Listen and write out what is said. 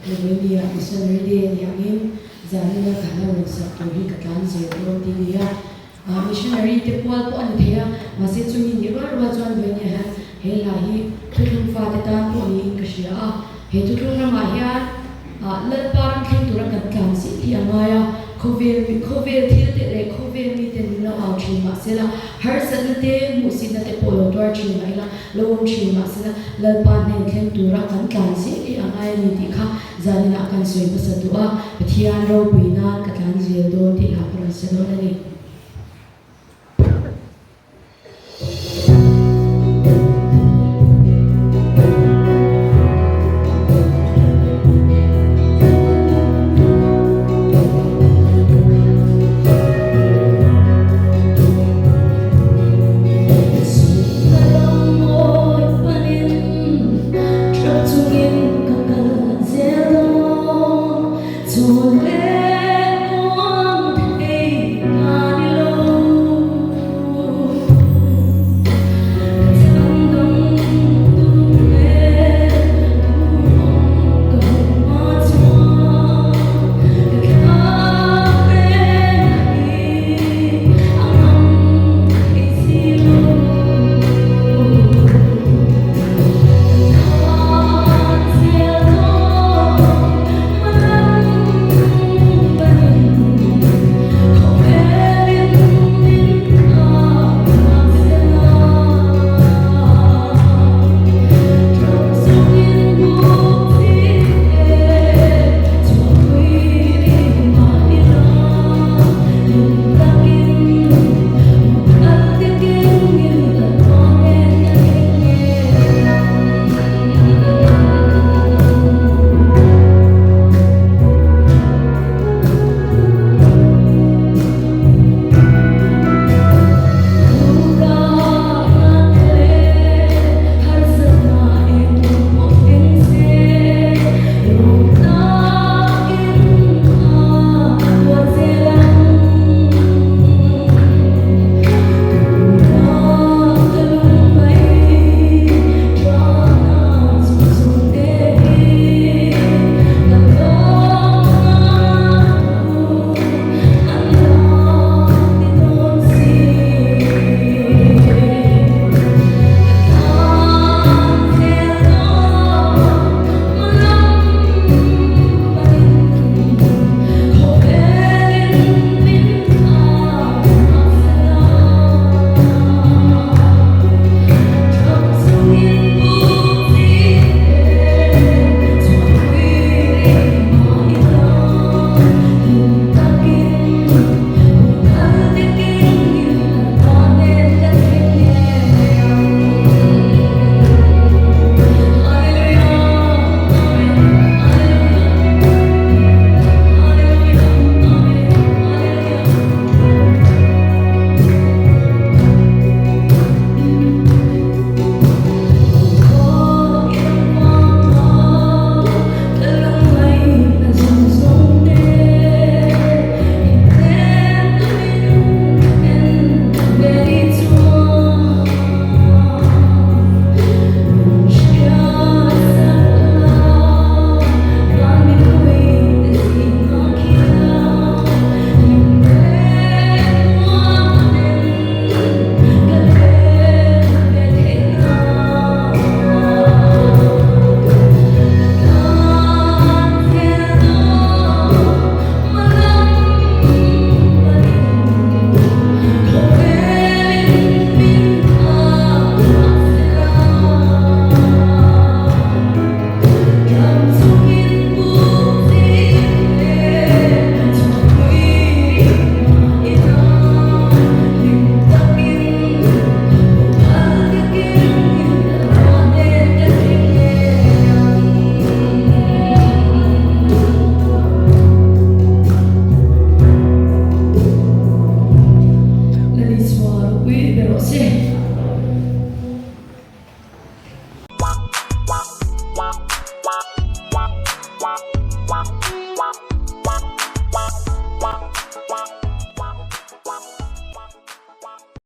Hei vawinia Missionary Day a nih angin zanina ka hla rawn sak tur hi ka tlan zel dawn tih a ni a. Missionary te pual pawh a ni thei a, mahse chumi nih rual rual chuan vawinia hian he hla hi thuthlung fate tan pawh niin ka hria a. He thuthlung ramah hian Lalpa ram thleng tura kan tlan zih hi a ngai a, khawvel khawvel thil te leh khawvel mite min lo au thin mahsela harsatna te hmuhsitna te pawh lo tuar thin mah ila, Lo awm thin mahsela Lalpa hnen thleng tura kan tlan zel hi a ngai a ni tih kha zaninah kan sawi hmasa duh a, Pathian ropui nan ka tlan zel dawn tih lah ka rawn sa dawn a ni. Lalisua ropui ber rawh se.